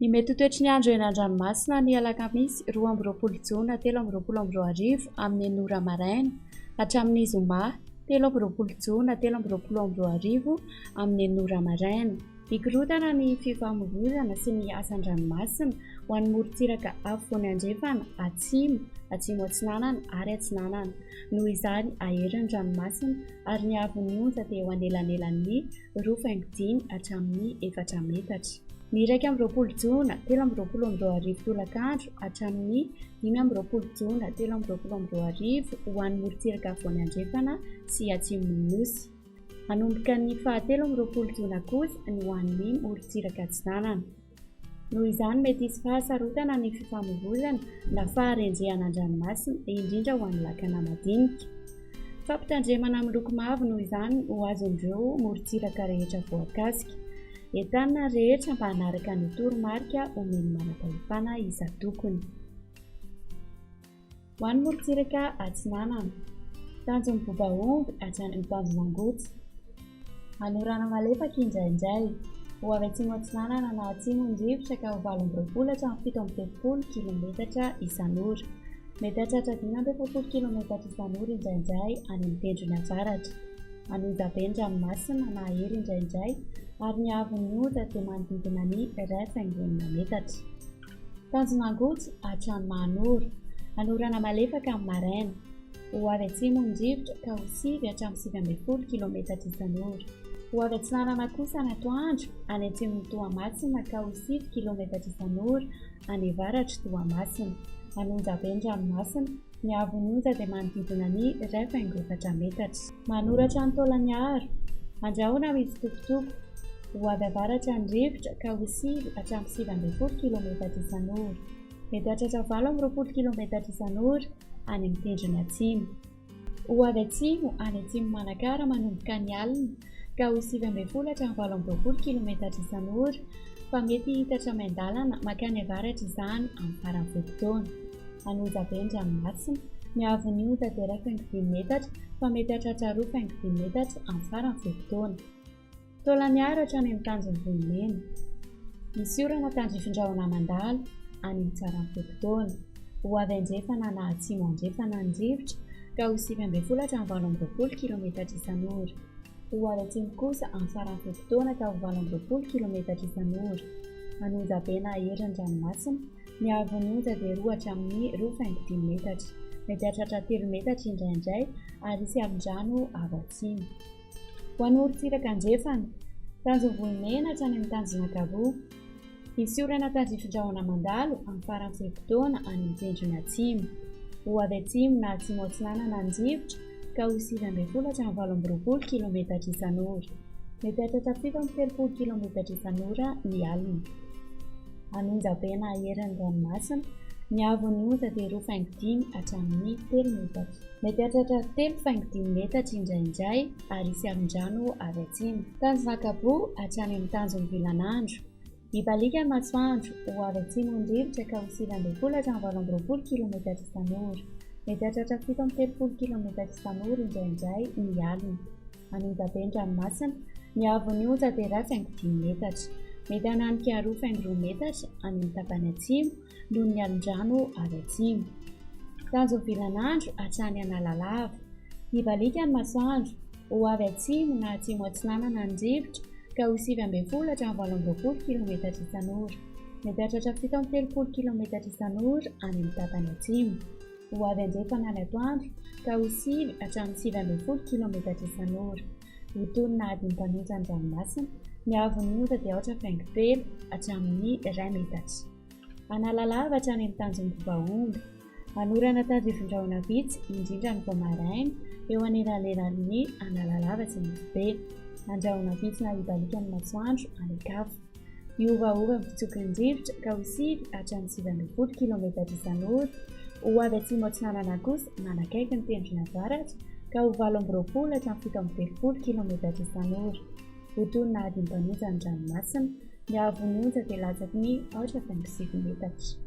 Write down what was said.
Ny mety ho toetry ny andro eny an-dranomasina ny alakamisy 22 jona 2023 amin'ny enina ora maraina hatramin'ny zoma 23 jona 2023 amin'ny enina ora maraina. Hikorontana ny fifamoivoizana sy ny asa an-dranomasina ho an'ny morontsiraka afovoany andrefana, atsimo, atsimo atsinanana ary atsinanana. Noho izany, hahery ny ranomasina ary ny haavon'ny onja dia eo anelanelan'ny 2,5 hatramin'ny 4 metatra. Ny 21 jona 2023 tolakandro hatramin'ny 25 jona 2023 ho an'ny morontsiraka afovoany andrefana sy atsimon'ny Nosy. Hanomboka ny faha 23 jona kosa ny ho an'ny morontsiraka atsinanana. Noho izany, mety hisy fahasarotana ny fifamoivoizana na faharendrehana an-dranomasina, indrindra ho an'ny lakana madinika. Fampitandremana miloko mavo noho izany ho azon'ireo morontsiraka rehetra voakasika. Entanina ny rehetra mba hanaraka ny toromarika omen'ny manam-pahefana isan-tokony. Ho an'ny morontsiraka atsinanana. Tanjon'ny Bobaomby hatrany amin'ny tanjon'Angotsy. Hanorana malefaka indraindray. Ho avy atsimo atsinanana na atsimo ny rivotra ka ho 28 hatramin'ny 37 kilometatra isan'ora. Mety hahatratra 45 kilometatra isan'ora indraindray any amin'ny tendrony avaratra. Hanonja be ny ranomasina na hahery indraindray ary ny haavon'ny onja dia manodidina ny 1,6 metatra. Tanjon'Angotsy hatrany Mahanoro. Hanorana malefaka amin'ny maraina. Ho avy atsimo ny rivotra ka ho 9 hatramin'ny 19 kilometatra isan'ora. Ho avy atsinanana kosa ny atoandro, any atsimon'i Toamasina ka ho 9 kilometatra isan'ora any avaratr'i Toamasina. Hanonja be ny ranomasina, ny haavon'ny onja dia manodidina ny 1,4 metatra. Manoratra ny Taolagnaro. Andrahona mitsitokotoko. Ho avy avaratra ny rivotra ka ho 9 hatramin'ny 19 kilometatra isan'ora. Mety hahatratra 28 kilometatra isan'ora any amin'ny tendrony atsimo. Ho avy atsimo any atsimo Manakara manomboka ny alina ka ho 19 hatramin'ny 28 kilometatra isan'ora fa mety hihitatra miandalana mankany avaratra izany amin'ny faran'ny fe-potoana. An'Onjabe ny ranomasina. Ny haavon'ny onja dia 1,5 metatra fa mety hahatratra 2,5 metatra amin'ny faran'ny fe-potoana. Taolagnaro hatrany amin'ny tanjon'ny Vohimena. Misy orana tandrifin-drahona mandalo any amin'ny tsaran'ny fe-potoana. Ho avy andrefana na atsimo andrefana ny rivotra ka ho 19 hatramin'ny 28 kilometatra isan'ora. Ho avy atsimo kosa amin'ny faran'ny fe-potoana ka ho 28 kilometatra isan'ora. An'Onjabe na hery ny ranomasina. Ny haavon'ny onja dia 2 hatramin'ny 2,5 metatra. Mety hahatratra 3 metatra indraindray ary hisy alon-drano avy atsimo. Ho an'ny morontsiraka andrefana, tanjon'ny Vohimena hatrany amin'ny tanjon'Ankaroa. Hisy orana tandrifin-drahona mandalo amin'ny faran'ny fe-potoana any amin'ny tendrony atsimo. Ho avy atsimo na atsimo atsinanana ny rivotra ka ho 19 hatramin'ny 28 kilometatra isan'ora. Mety hahatratra 37 kilometatra isan'ora ny alina. An'Onjabe na herin'ny ranomasina, ny haavon'ny onja dia 2,5 hatramin'ny 3 metatra. Mety hahatratra 3,5 metatra indraindray ary hisy alon-drano avy atsimo. Tanjon'Ankaboa hatrany amin'ny tanjon'i Vilanandro. Hibaliaka ny masoandro, ho avy atsimo ny rivotra ka ho 19 hatramin'ny 28 kilometatra isan'ora. Mety hahatratra 37 kilometatra isan'ora indraindray ny alina. An'Onjabe ny ranomasina, ny haavon'ny onja dia 1,5 metatra. Mety hananika 2,2 metatra any amin'ny tapany atsimo noho ny alon-drano avy atsimo. Tanjon'ny Vilanandro hatrany Analalava. Hibaliaka ny masoandro, ho avy atsimo na atsimo atsinanana ny rivotra ka ho 19 hatramin'ny 28 kilometatra isan'ora. Mety hahatratra 37 kilometatra isan'ora any amin'ny tapany atsimo. Ho avy andrefana ny atoandro ka ho 9 hatramin'ny 19 kilometatra isan'ora. Ho toy ny nahadin'ny mpanonja ny ranomasina, ny haavon'ny onja dia 4,3 hatramin'ny 1 metatra. Analalava hatrany amin'ny tanjon'ny Bobaomby. Hanorana tandrifin-drahona vitsy, indrindra ny vao maraina, eo anelanelan'ny Analalava sy Nosy Be. Andrahona vitsy na hibaliaka ny masoandro any an-kafa. Hiovaova ny fitsoky ny rivotra ka ho 9 hatramin'ny 19 kilometatra isan'ora. Ho avy atsimo atsinanana kosa manakaiky ny tendrony avaratra ka ho 28 hatramin'ny 37 kilometatra isan'ora. Ho toy ny nahadin'ny mpanonja ny ranomasina. Ny haavon'ny onja dia latsaky ny 4,9 metatra.